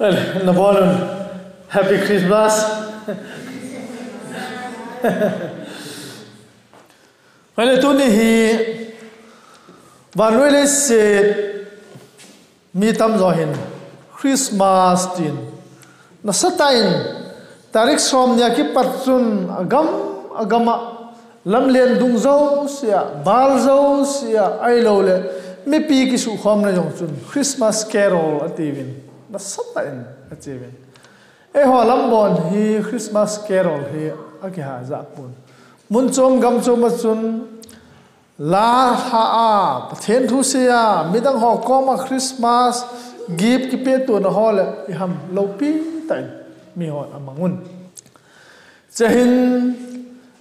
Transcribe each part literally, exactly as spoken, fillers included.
Nabolun, Happy Christmas. Hale, tuni hi vannoi leiset mi tamjo hin Christmas tin nasatah in tarik som nia kipat chun agam agam a lamlen dung jousea, bal jousea, ahilouleh mipi kisukhomna jong chun Christmas Carol atiuvin nasatah in achiuvin. Eiho lambon hi Christmas Carol hi akihajah pon. Mun chom gam chom a chun la lha a, Pathen thu sei a, midang ho koma Christmas gift kipetona ho le iham loupi tah in mihon amangun. Chehin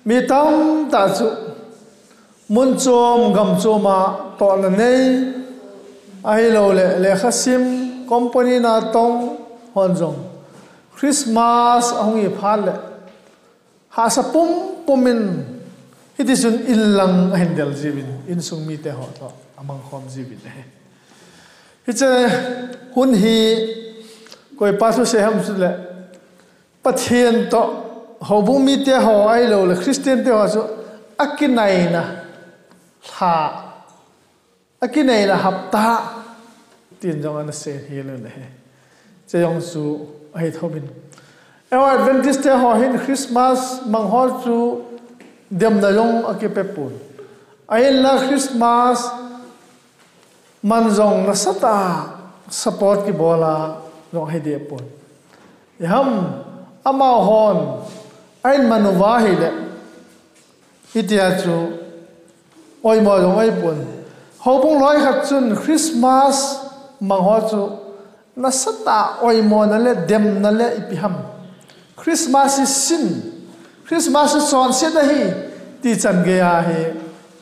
mi tamtah chu mun chom gam chom a tohna nei, ahilouleh lekhasim, company natong hon jong Christmas ahung hi phat le hahsa pumpum in hitichun inlang ahin del jiuvin, insung mite ho toh amangkhom jiuvin ahi. Hiche hun hi koipa thusei ham chule Pathen toh houbung mite ho ahilouleh Christian te ho chu akinaina lha, akinaina hapta tin jong anasei hel un ahi. Che jong chu ahi thouvin, eiho Adventist te ho hin Christmas mang ho chu demna jong akipe pon. Ahinla Christmas man jong nasatah a support kibol a jong ahi deh pon. Iham, amahon ahin man uva ahile hitia chu oimo jong ahi pon. Houbung loi khat chun Christmas mang ho chu nasatah a oimona le demna le ipi ham, Christmas hi sin, Christmas hi chonset ahi ti chan geiya hi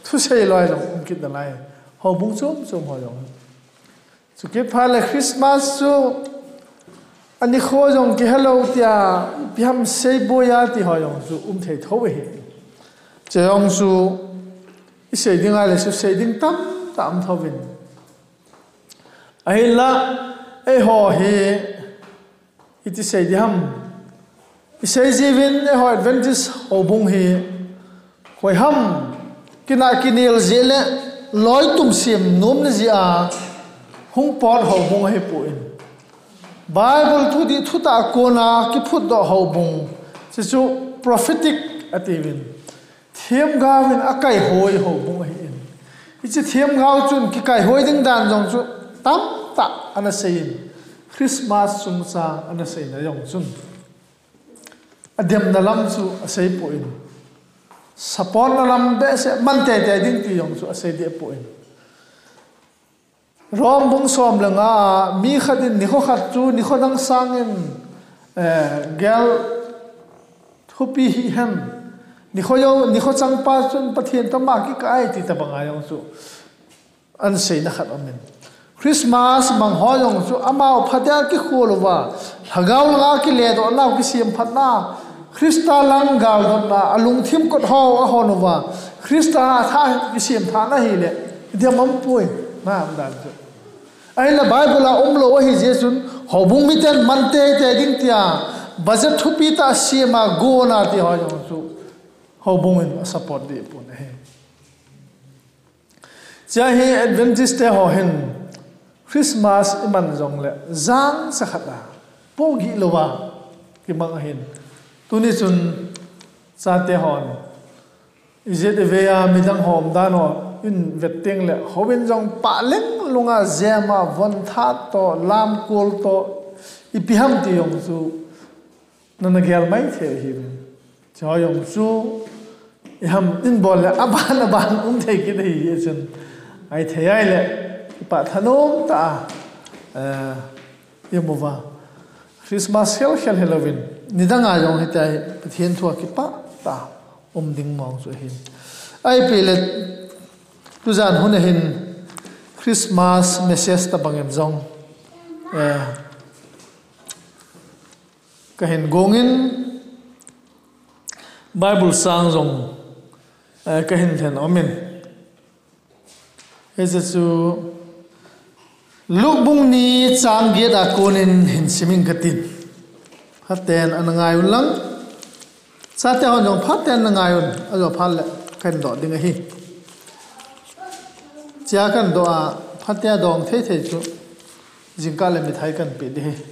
thusei loi jong um kit nalai. Houbung chom chom ho jong chukit phat le Christmas chu anikho jong kihelou tia ipi ham seiboiya ti ho jong chu um thei thou ahi. Che jong chu isei ding ahile chu sei ding tamtah um thouvin, ahinla eiho hi iti sei ding ham, isei jiuvin eiho Adventist houbung hi koiham kinah kinel jeh le loitum sem nomna jeh a hung pot houbung ahipon, Bible thudih thutah a kona kiphutdoh houbung, chuchu prophetic atiuvin, themgaovin akaihoi houbung ahin, hiche themgao chun kikaihoi ding dan jong chu tamtah anaseiyin, Christmas chungchang anaseina jong chun ademna lam chu aseipoi, supportna lam behseh man teitei ding ti jong chu asei dehpoi. Rom bung som le nga a mi khat in nikho khat chu nikho dang sangin gel thupi hihen, nikho changpa chun Pathen toh ama kikah ahi ti tobanga jong chu anseina khat aumin, Christmas mang ho jong chu amau phatea kikhol uva, lhagao langa kiledohnau kisemphatna, Christa lang galdotna alungthim kot ho ahon uva, Christa a tha kisem thahna hile idem aumpoi, na umdan chu. Ahinla Bible a umlou ahijeh chun houbung miten man teitei ding tia budget thupi tah sema gona ti ho jong chu houbung in asupport dehpon ahi. Chea hi Adventist te ho hin Christmas iman jongle jangcha khat a pohgih louva kimang ahin. Tuni chun chate hon ijat ivei a midang ho umdan ho in vet tengle houin jong pah leng lunga jema von that toh, lamkol toh, ipi ham ti jong chu nana gel maithei ahiuvin. Hiche ho jong chu iham in bol le aban aban um thei kit ahi chun, ahithei ahile ipah thanom tah a ium uva, Christmas khel khel hilouvin nidanga jong hitia hi Pathen thua kipah tah a um ding mong chu ahin. Ahipeh le tujan hun a hin Christmas message tobangin jong kahin gongin, Bible chang jong kahin lhen aumin, hiche chu Luke bung ni chang get a konin hin simin katin. Phaten ana ngai un lang. Chate hon jong phaten ana ngai un. Ajo phat le kahin doh ding ahi. Chia kahin doh a, phaten dong thei thei chu jingkah le mithai kahin pe ding ahi.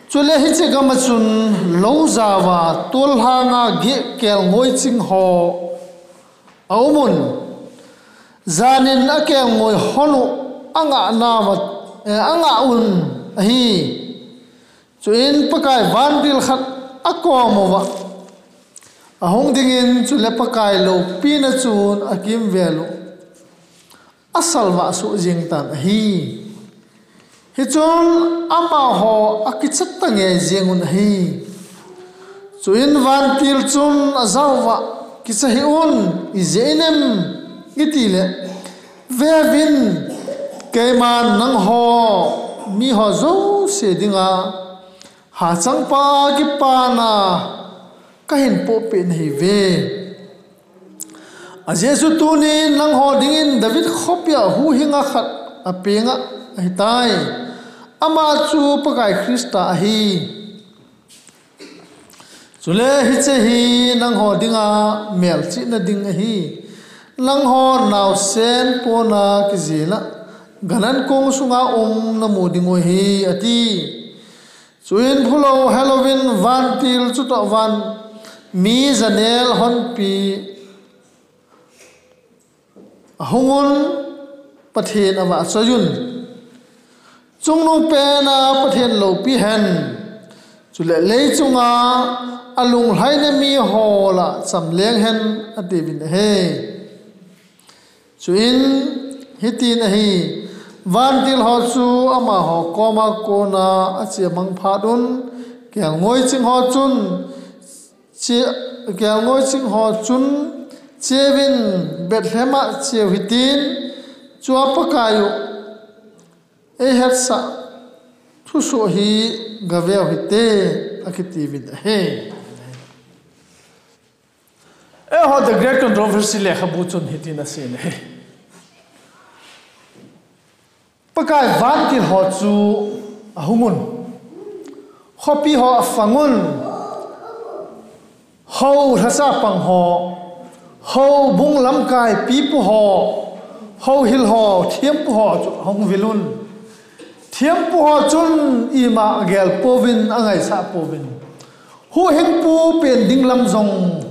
Chule hiche gam a chun lou jao a tol lhanga geh kelngoi ching ho a um un, janin a kelngoi hon u a ngah nau a, eh, a ngah un ahi. Chuin Pakai vantil khat a kom uva a hung dingin, chule Pakai loupina chun a kimvel u a salvah soh jeng tan ahi. Hichun amaho a kicha tangei jeng un ahi. Chuin vantil chun a jao uva, "Kicha hih un, ijeh inem itile, veuvin, keiman nangho miho jouse dinga hachangpa kipana kahin pohpeh nahiuve. Ajeh chu tunin nangho dingin David khopia huhhing a khat a peng a ahitai. Ama chu Pakai Christa ahi. Chule hiche hi nangho dinga melchihna ding ahi. Nangho naosen pona kijel a gan ankong sunga um namu diu ahi," ati. Chuin phulou helouvin vantil chutoh van mi janel honpi a hung un, Pathen a vahchoi un. Chungnungpen a Pathen loupi hen, chule leichunga a lunglhaina miho lah chamleng hen, atiuvin ahi. Chuin hitin ahi, vantil ho chu amaho koma kona a chemang phat un, kelngoi ching ho chun, che-, kelngoi ching ho chun, "Cheuvin Bethlehem a cheu hitin, chua Pakai u eihetsah thusoh hi gaveu hite," akitiuvin ahi. Eiho The Great Controversy lekhabu chun hitin asei in ahi. Pakai vantil ho chu a hung un. Khopi ho a fang un. Hou lhacha pang ho, houbung lamkai pipu ho, houhil ho, thempu ho chu a hung vil un. Thempu ho chun ima a gel pouvin, a ngaisah pouvin. Huhhingpu pen ding lam jong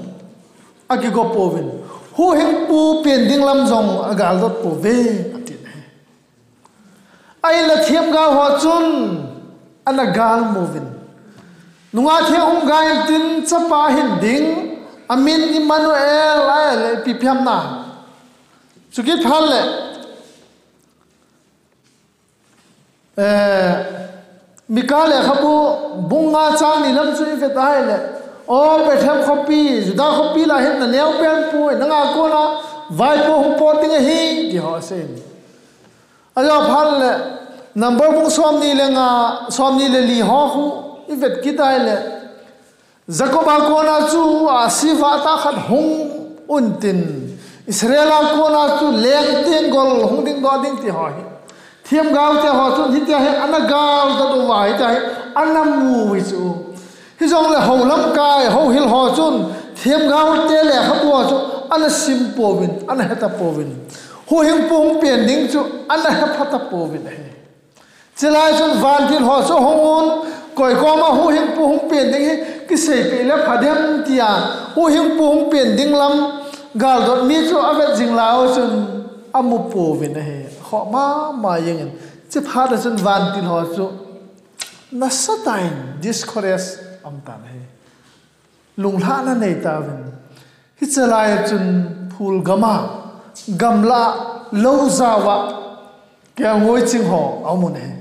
a kigo pouvin. Huhhingpu pen ding lam jong a galdot pouve, atin ahi. Ahinla themgao ho chun ana galmu uvin. Nungah theng hung gai intin chapa ahin ding, amin Immanuel, ahile ipi ipi ham na. Chukit phat le, eh, Mika lekhabu bung nga chang ni lam chu ivet ahile, "O Bethlehem khopi, Juda khopi lah hin naneo pen poi, nanga kona vaipo hung pot ding ahi," ti ho asei in. Ajo phat le, Number bung somni le nga, somni le li ho khu ivet kit ahile, Jacob a kona chu a siva tah khat hung untin, Israel a kona chu leng tenggol hung dingdoh ding ti ho hi. Themgao te ho chun hitia hi ana galdot uva, hitia hi ana mu u hi chu. Hijongle hou lamkai, houhil ho chun themgao te lekhabu ho chu ana sim pouvin, ana heta pouvin. Huhhingpu hung pen ding chu ana hepha ta pouvin ahi. Chulai chun vantil ho chu hung un, koi koma huhhingpu hung pen ding hi kiseipeh le pha dem tia, huhhingpu hung pen ding lam galdot mi chu avet jing lai uchun amu pouvin ahi. Khoh mama jengin. Chuphat a chun vantil ho chu nasatah in discourage aum tan ahi. Lunglhahna nei tauvin. Hiche lai a chun phul gam a, gamlah a, lou jao a, kelngoi ching ho aum un ahi.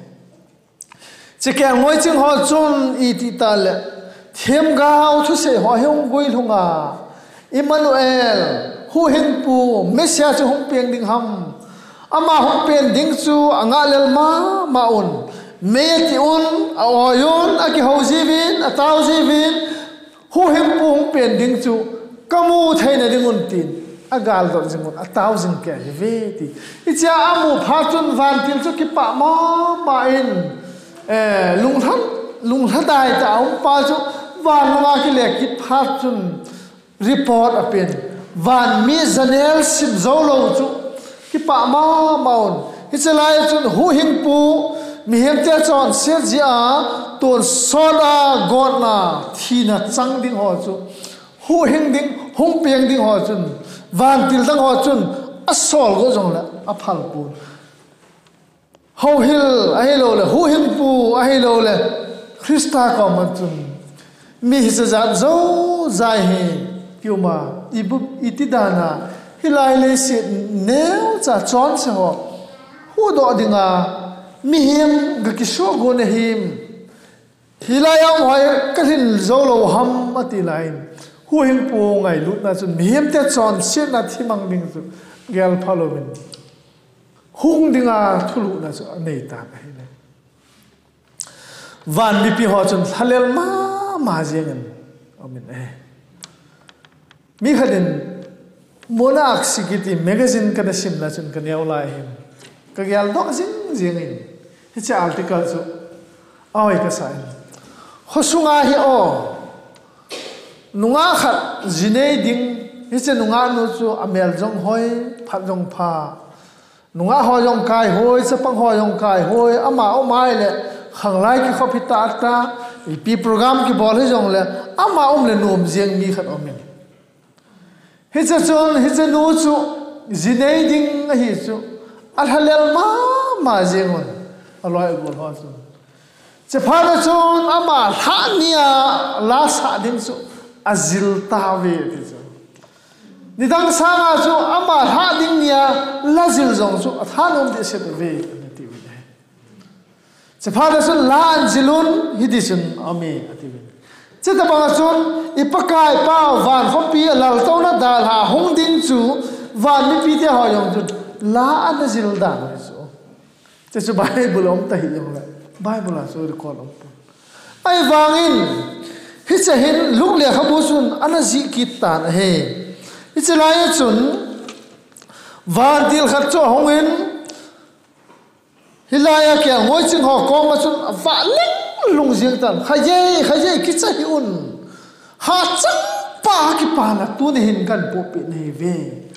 Hiche kelngoi ching ho chun iti tah le, themgao thusei ho hi hung guilhung a, Immanuel, huhhingpu, Messiah chu hung peng ding ham. Ama hung pen ding chu angah lel mama un. Mei ati un, a-oi un, akihou jiuvin, atao jiuvin, huhhingpu hung pen ding chu kamu theina ding un tin, Agaldot jing un, atao jing kei ahi ve ti. Hichea amu phat chun vantil chu kipah mama in, eh, lunglha, lunglhadai tah a um pa chu van langa kile kit phat chun report apen. Van mi janel sim jou lou chu kipah mama un. Hiche lai chun huhhingpu mihem te chonset jeh a tonsot a gotna thina chang ding ho chu huhhing ding, hung peng ding ho chun, vantil dang ho chun, asol go jongle, aphal pon. Houhil, ahilouleh, huhhingpu, ahilouleh, Christa koma chun, mi hiche jat jouse hi, kiuma, ibup, iti dana, hilai leiset neocha chonse ho, huhdoh dinga, mihem ga kisuh gon ahim. Hilai a um hoi kalhin jou lou ham ati lai in. Huhhingpu ngailutna chun mihem te chonsetna thimang ding chu gelpha louvin. Hung dinga thulhuhna chu anei tan ahile. Van mipi ho chun lhalel mama jeng in. Amen. Eh. Mi khat in Monarchs kiti magazine kana simna chun kaneo lai hin. Kageldoh jing jing in. Hiche article chu. Ahoi kasa in. Khosunga hi o. Nungah khat ji nei ding. Hiche nungah nu chu amel jong hoi, phat jong pha. Nungah ho jong kaihoi, chapang ho jong kaihoi, ama um ahile, khanglai kikhop hita ta, ipi program kibol hijongle, ama um le nom jeng mi khat um in. Hiche chun, hiche nu chu, ji nei ding ahi chu, alhalel mama jeng un, aloi agol ho chu. Chephat a chun, ama lhah nia, la sah ding chu, ajil tauve ti chu. Nidang sanga chu ama lhah ding nia la jil jong chu athanom dehset uve, ati uve. Chephat a chun la an jil un hiti chun aum e, ati uve. Chutabang a chun i Pakai pau van khopi a laltouna dalha hung ding chu van mipite ho jong chun la ana jil dan uve chu. Chuchu Bible a um ta hijongle, Bible a chu record um pon. Ahivangin, hiche hin Luke lekhabu chun ana jih kit tan ahi. Hiche lai a chun, vantil khat chu ahung in, hilai a kelngoi ching ho koma chun avah leng lung jeng tan. Khaijei, khaijei, kicha hih un. Hachangpa kipana tuni hin kahin pohpeh nahiuve.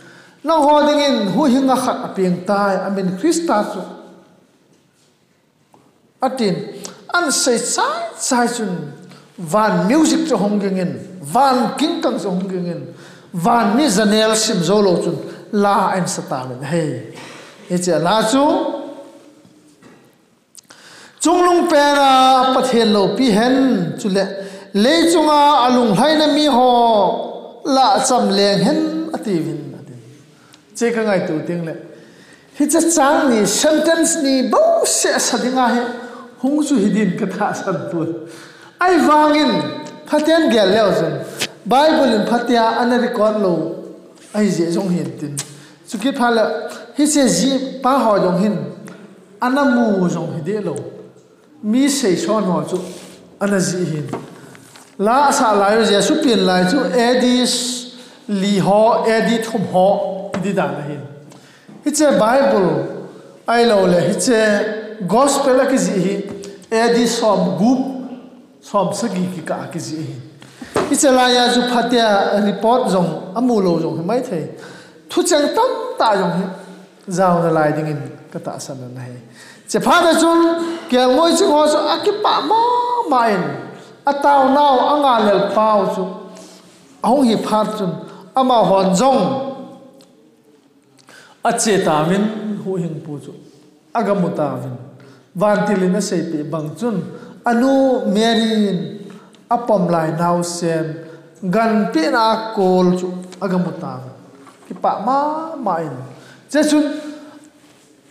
Nangho dingin huhhing a khat apeng tai, amin Christa chu. Atin, ahin sei chai chai chun, van music chu ahung ging in, van kingkang chu ahung ging in, van mi janel sim jou lou chun, la ahin sa tauvin ahi. Hiche la chu, chungnung pena Pathen loupi hen, chule, leichunga alunglhaina mi ho, la acham leng hen, atiuvin, atin. Che kangaito teng le. Hiche chang ni, sentence ni bouseh sa dinga hi, hung chu hidin katahsan pon. Ahivangin, phaten gel leu chun, Bible in phatea ana record lou, ahijeh jong hin tin. Chukit phat le, hiche jihpa ho jong hin, ana mu jong hideh lou. Mi seison ho chu ana jih hin. La asah lai u Jesu pen lai chu A D li ho, A D thum ho, hiti dan ahin. Hiche Bible, ahilouleh, hiche Gospel akijih hi, A D somgup, somsagi kikah a kijih ahin. Hiche lai a chu phatea report jong, amu lou jong himai thei. Thucheng tamtah jong hi, jaona lai dingin katahsan ahi. Chephat a chun, kelngoi ching ho chu akipah mama in, ataonau, angalel pau chu, ahung hi phat chun, amahon jong, ache tauvin huhhingpu chu, agamu tauvin. Vantil in aseipeh bang chun, anu Mary in apom lai naosen, ganpehna a kol chu, agamu tauvin. Kipah mama in. Chuchun,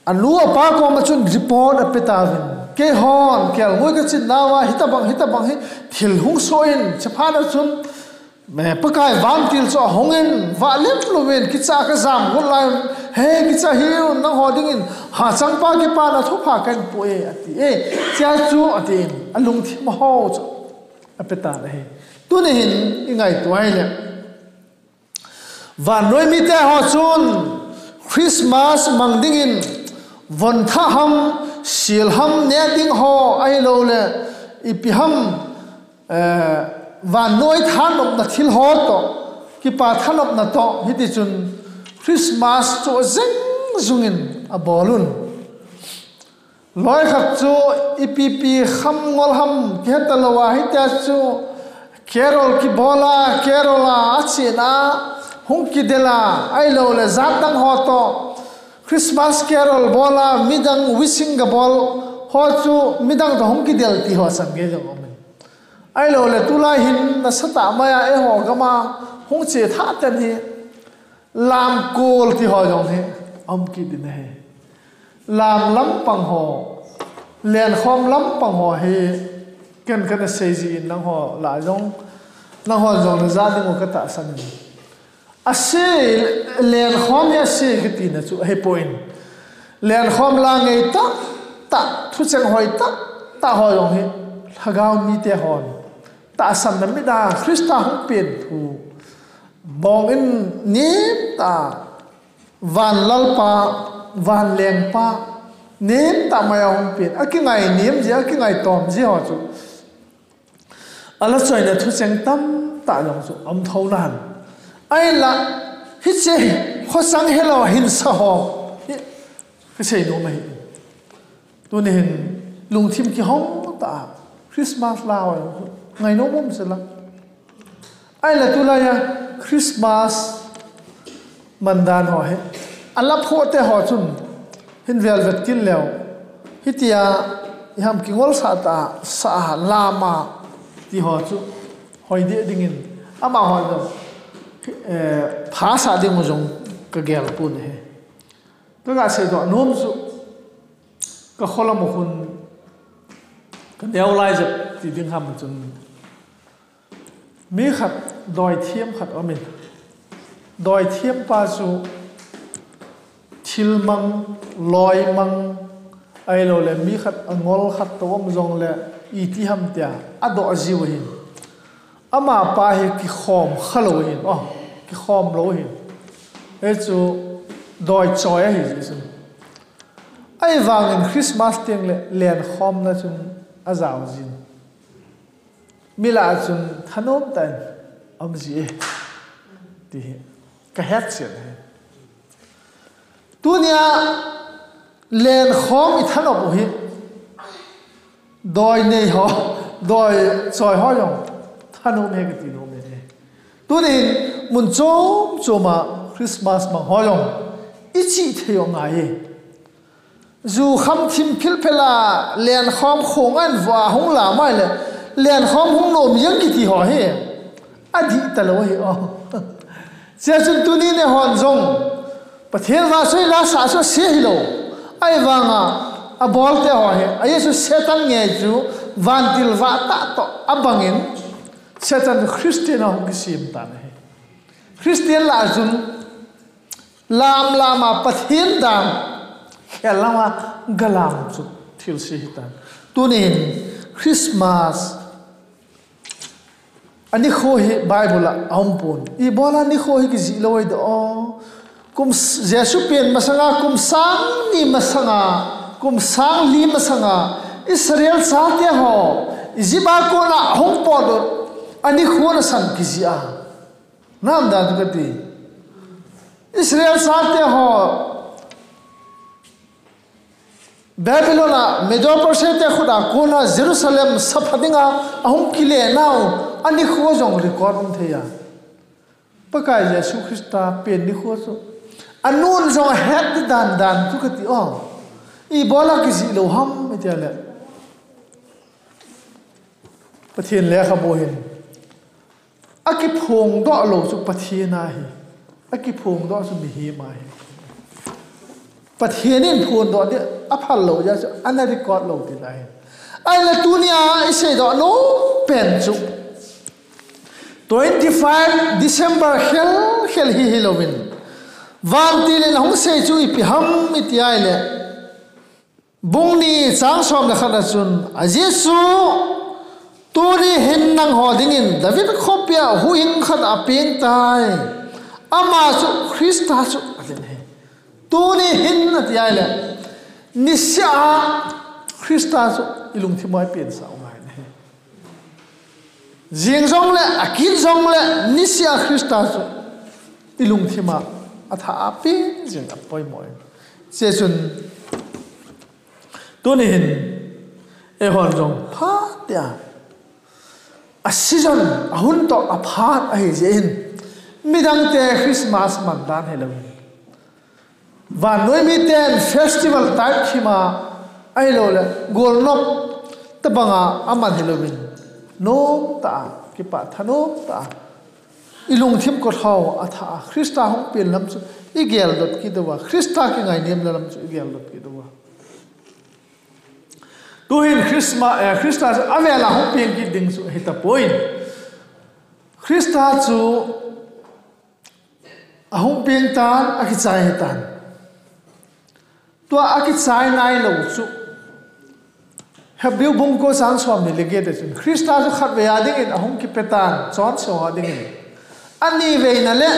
anu apa koma chun report ape tauvin. Keihon, kelngoi kachin nauva, hitabang, hitabang hi, thil hung soh in, chephat a chun, Pakai vantil chu ahung in, vah lem louvin, kicha kajam got lai un, he, kicha hih un, nangho dingin, hachangpa kipana thupha kahin po e, ati e, chea chu, atin, alungthim ho chu, ape tan ahi. Tuni hin, ingaito ahile. Vannoi mite ho chun Christmas mang dingin von thah ham, sil ham ne ding ho ahilouleh ipi ham, eh, vannoi thanopna thil ho toh, kipa thanopna toh, hiti chun Christmas chu jeng jungin abol un. Loi khat chu ipi ipi kham ngol ham kihe talou a, hitia chu carol kibol a, carol a, achena, hung kidel a, ahilouleh jat dang ho toh, Christmas carol bol a, midang wishing kabol ho chu midang toh hung kidel ti ho sang ge jong um in. Ahilouleh tulai hin nasatah mai a eiho gam a hung che thah ten hi, lamkol ti ho jong hi um kit in ahi. Lam lampang ho, lenkhom lampang ho hi ken kana sei jin nangho lah jong, nangho jong naja ding u katahsan in. Ase, lenkhom hi ase kiti na chu ahipoi. Lenkhom la ngei tah tah, thucheng hoi tah tah ho jong hi, lhagao mite hon tahsanna mit a Christa hung pen thu bong in, nem tah, van lalpa, van lengpa, nem tah mai a hung pen, akingai nem ji, akingai tom ji ho chu, ala choina thucheng tamtah jong chu um tho nan. Ahinla, hiche khosang helou hinsa ho hi kasei nom ahi. Tuni hin lungthim kihong tah a Christmas la ho ngai nom um se la. Ahinla tulai a Christmas man dan ho hi, ala phote ho chun hin velvet kit leu, hitia iham kingol sah tah a, sa a, lam a ti ho chu hoi deh dingin amaho jong, eh, phasah ding u jong kagel pon ahi. Kaga seidoh nom chu, kakholam u khun, kaneo lai jep ti ding ham chun, mi khat, doithem khat um in, doithem pa chu thil mang, loi mang, ahilouleh mi khat angol khat toh um jongle iti ham tia adoh jiu ahin. Amapa hi kikhom khalou ahin, oh, kikhom lou ahin. Hichu doi choi ahi jeh chun. Ahivangin Christmas tengle lenkhomna chun ajao jin. Mi lah a chun thanom tah in um ji e, ti hi kahet chet ahi. Tunia lenkhom ithanop u hi, doi nei ho, doi choi ho jong thanom e kati nom e. Tunin mun chom chom a Christmas mang ho jong ichih thei u angai e. Ju kham thim philphel a lenkhom khong an vua hung lam ahile, lenkhom hung nom jeng kiti ho hi adih talou ahi o. Chuchun tuni neihon jong Pathen vahchoi la sah chu ase hilou. Ahivanga abolte ho hi, ajeh chu Satan ngei chu vantil vah tah toh abangin, Satan chu Christian a hung kisem tan ahi. Christian lah a chun lam lam a Pathen dan khel lama galam chu thilse hitan. Tunin Christmas anikho hi Bible a aumpon. Ibola nikho hi kijih lou ahi doh. Kum s-, Jesu pen masanga kum sang ni masanga, kum sang li masanga Israel chate ho Egypt a kona hung potdoh anikho nasan kijih a. Nam dan chu kati. Israel chate ho Babylon a Medo-Persia te khut a kona Jerusalem sapha dinga ahung kile nau anikho jong record um thei a. Pakai Jesu Christa pen nikho chu anun jong ahet di dan dan chu kati o. Ibola kijih lou ham itile, Pathen lekhabu hin akiphongdoh lou chu Pathen ahi. Akiphongdoh chu mihem ahi. Pathen in phondoh di aphal lou jeh chu ana record lou ti ahi. Ahile tunia iseidoh nom pen chu twenty-five December khel khel hi hilouvin, vantil in ahung sei chu ipi ham iti ahile, bung ni chang som le khat a chun, ajeh chu tuni hin nangho dingin David khopia huhhing khat apeng tai. Ama chu Christa chu, ati ahi. Tuni hin ati ahile, niseh a Christa chu ilungthim a ipen sah u ngai ahi. Jing jongle, akit jongle, niseh a Christa chu ilungthim a, atha a pen jing apoimo ahi. Hiche chun, tuni hin, eihon jong phat tia, a season, a hun toh aphat ahi jeh in, midangte Christmas man dan hilou, vannoi miten festival type hima, ahilouleh golnop tabanga aman hilouvin, nomtah a, kipah thanom tah a, ilungthim kothou a atha a, Christa hung pen lam chu igeldot kit uva, Christa kingainem na lam chu igeldot kit uva. Tuhin Christmas, eh, Christa chu avel a hung peng kit ding chu ahitapoi. Christa chu ahung peng tan, akichai ahitan. Tua akichai nailou chu, Hebrew bung ko chang somni le get a chun, Christa chu khatvei a dingin ahung kipe tan, chonse ho dingin. Aniveina le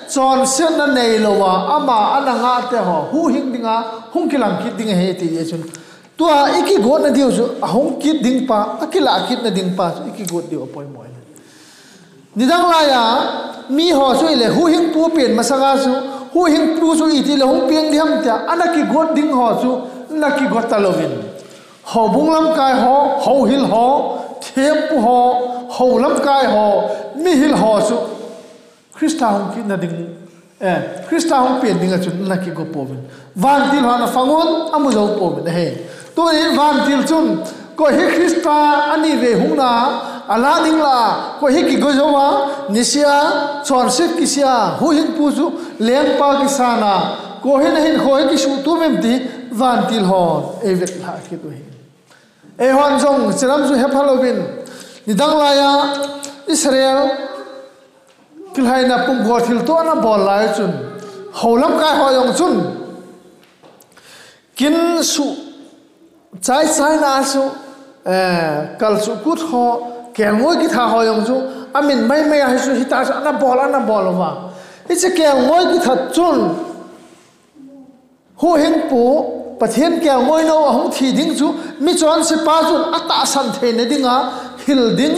chonsetna neilouva ama ana ngah te ho huhhing dinga hung kilang kit ding ahi, ati jeh chun, tua ikigotna diu chu ahung kit ding pa, akilah kitna ding pa chu ikigot diu apoimo ahi. Nidang laiya miho chu ile huhhingpu pen masanga chu, huhhingpu chu itile hung peng ding ham tia ana kigot ding ho chu ana kigot talouvin, houbung lamkai ho, houhil ho, thempu ho, hou lamkai ho, mihil ho chu Christa hung kitna ding, eh, Christa hung pen dinga chun ana kigo pouvin, vantil hon ana phang un, amu jou pouvin ahi. Tunin vantil chun, koi hi Christa anivei hungna alah ding lah a, koi hi kigo jouva, niseh a chonset kisih a, huhhingpu chu lengpa kisan a, koi hin ahinkho hi kisuhtup em ti vantil hon eivetlhah kit u ahi. Eihon jong hiche lam chu hepha louvin, nidang laiya Israel kilhaina pumkhat thilto ana bol lai chun, hou lamkai ho jong chun, kin suh chaichaina chu, eh, kal suh kut ho, kelngoi kitha ho jong chu, amin maimai a hichu hitah chu ana bol, ana bol uva. Hiche kelngoi kitha chun, huhhingpu, Pathen kelngoi nou ahung thi ding chu, michonsepa chun atahsan theina dinga hil ding.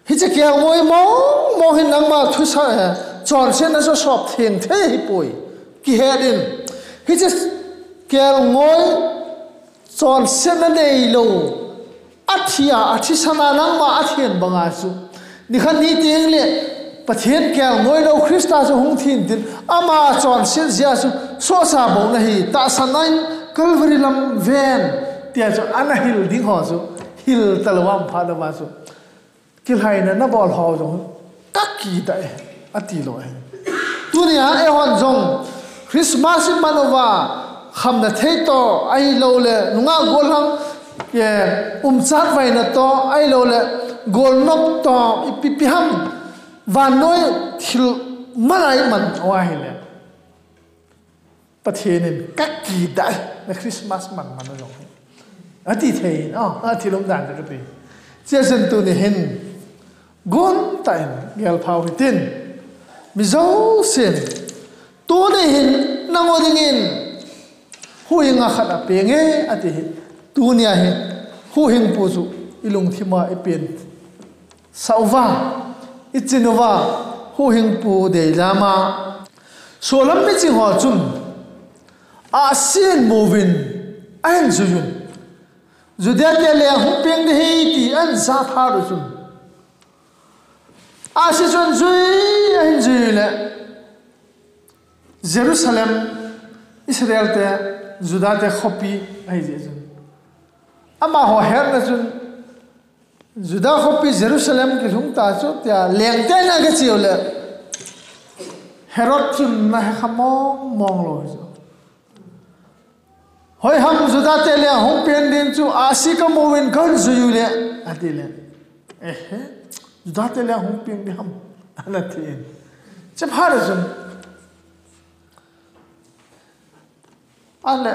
Hiche kelngoi mong mong hin nangma thusa, eh, chonsetna chu asop theng thei ahipoi. Kihet in. Hiche kelngoi chonsetna neilou, athi a, athisan a nangma athen banga chu, nikhat ni tengle Pathen kelngoi nou Christa chu hung thi intin, ama chonset jeh a chu sohcha bou nahi, tahsan in Calvary lam ven, tia chu ana hil ding ho chu, hil talouva, phat louva chu, kilhaina nabol ho jong kakitah e, ati lou ahi. Tunia eihon jong Christmas iman uva, khamna thei toh, ahiloule nungah gollhang, eh, umchat vaina toh, ahiloule golnop toh, ipi ipi ham, vannoi thil man a iman uva ahile, Pathen in kakitah e, na Christmas man man u jong hi, ati thei in, oh, athil umdan chu kati. Hichea chun tuni hin, gontah in gelphau hitin, mi jousen, tuni hin nang u dingin huhhing a khat apeng e, ati hi. Tunia hi huhhingpu chu ilungthim a ipen sah uva, ichin uva, huhhingpu deilam a, solam miching ho chun ahsi in muvin ahin juiyun, Judate leng hung peng ding ahi ti ahin ja phat u chun, ahsi chun jui ahin jui le, Jerusalem, Israelte, Judate khopi ahi jeh chun, amaho hetna chun, Juda khopi Jerusalem kilhung ta chu tia lengte na kicheu le, Herod chun ana hekha mong mong lou chu, hoiham Judate leng hung peng ding chu ahsi kamuvin kahin jui u le, ati le, ehe, Judate leng hung peng ding ham, ana tin. Hiche phat a chun, ale,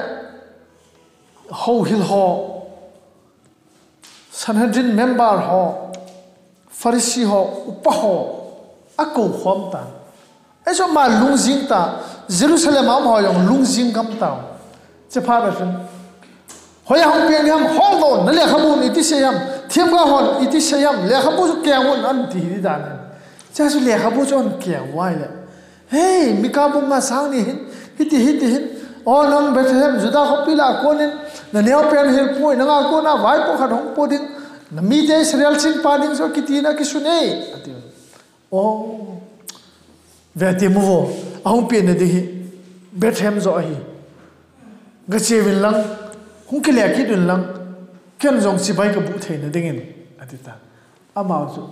houhil ho, Sanhedrin member ho, Pharisee ho, upa ho, akou khom tan. Hichu ama lungjing ta, Jerusalem a um ho jong lungjing gam tau. Hiche phat a chun, hoiya hung peng ham, holdoh un, na lekhabu iti sei ham, themgao hon iti sei ham, lekhabu chu keng un, ati hi dan. Hiche chu lekhabu chu akeng uva ahile, hei, Mika bung nga chang ni hin, hiti, hiti hin, o nang Bethlehem, Juda khopi lah a konin, na neopen hel poi, nanga kona vaipo khat hung po ding, na mite Israel chingpa ding chu kiti na kisun e, ati. O, ve ti mu vo, ahung pen na ding hi Bethlehem joh ahi. Gache uvin lang, hung kile kit uvin lang, ken jong chibai kabu theina dingin, ati ta. Ama chu,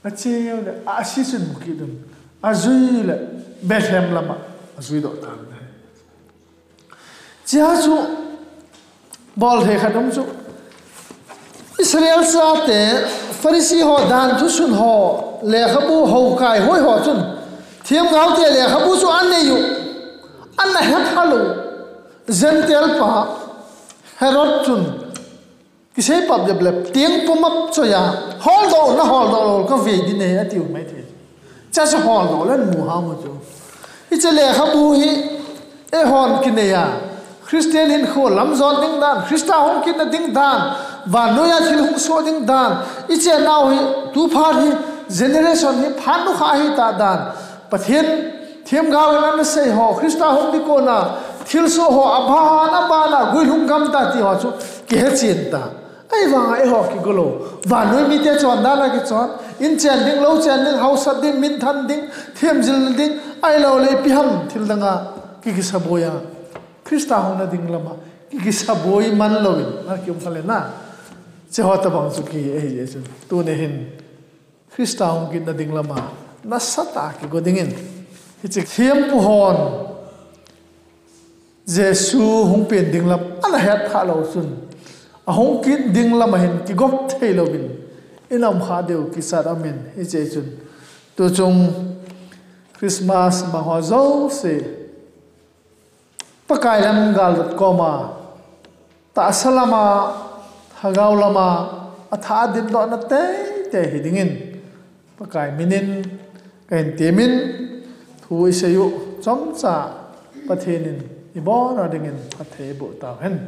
gache ule, a si sun mu kit un, ajui le, Bethlehem lama, ajui doh ta. Hichea chu, bol thei khat um chu, Israel chate, Pharisee ho, dan thusun ho, lekhabu ho kai hoi ho chun, themgao te lekhabu chu anei u, ana het kha lou, Gentile pa, Herod chun, kisei pap dep le, tiang pum ap choi a, holdoh na holdoh lou ka ve ding e, ati u mai thei. Hiche chu holdoh le mu ham u chu. Hiche lekhabu hi, eihon kinei a, Christian hinkho lam jot ding dan, Christa hung kitna ding dan, vannoi a thil hung soh ding dan, hiche nau hi, tu phat hi, generation hi, phat nu kha hi ta dan, Pathen, themgao in ana sei ho, Christa hung ding kona, thil soh ho, aban, aban a, guilhung gam ta ti ho chu, kihe chen ta. Ahivanga eiho kigo lou. Vannoi mite chon dan a kichon. In chen ding, lou chen ding, hausat ding, minthan ding, themjil ding, ahilou le ipi ham thil dang a ki, kisaboi a. Christa hung na ding lama, ki, kisaboi man louvin, na kium kha le na. Hiche ho tabang chu ki, eh, eh, chu. Tuni hin, Christa hung kitna ding lama, nasatah a kigo dingin. Hiche thempu hon, Jesu hung pen ding lam ana het kha lou chun, ahung kit ding lama hin kigop thei louvin, in um kha diu kichat aum in, hiche chun. Tu chung Christmas mang ho jouse, Pakai lam gal dot com a, tahsa lama, lhagao lama, atha a dingdohna teitei hi dingin, Pakai minin, kahin temin, thu isei u, chomcha, Pathen in, ibon a dingin, phatthei eiboh tauhen.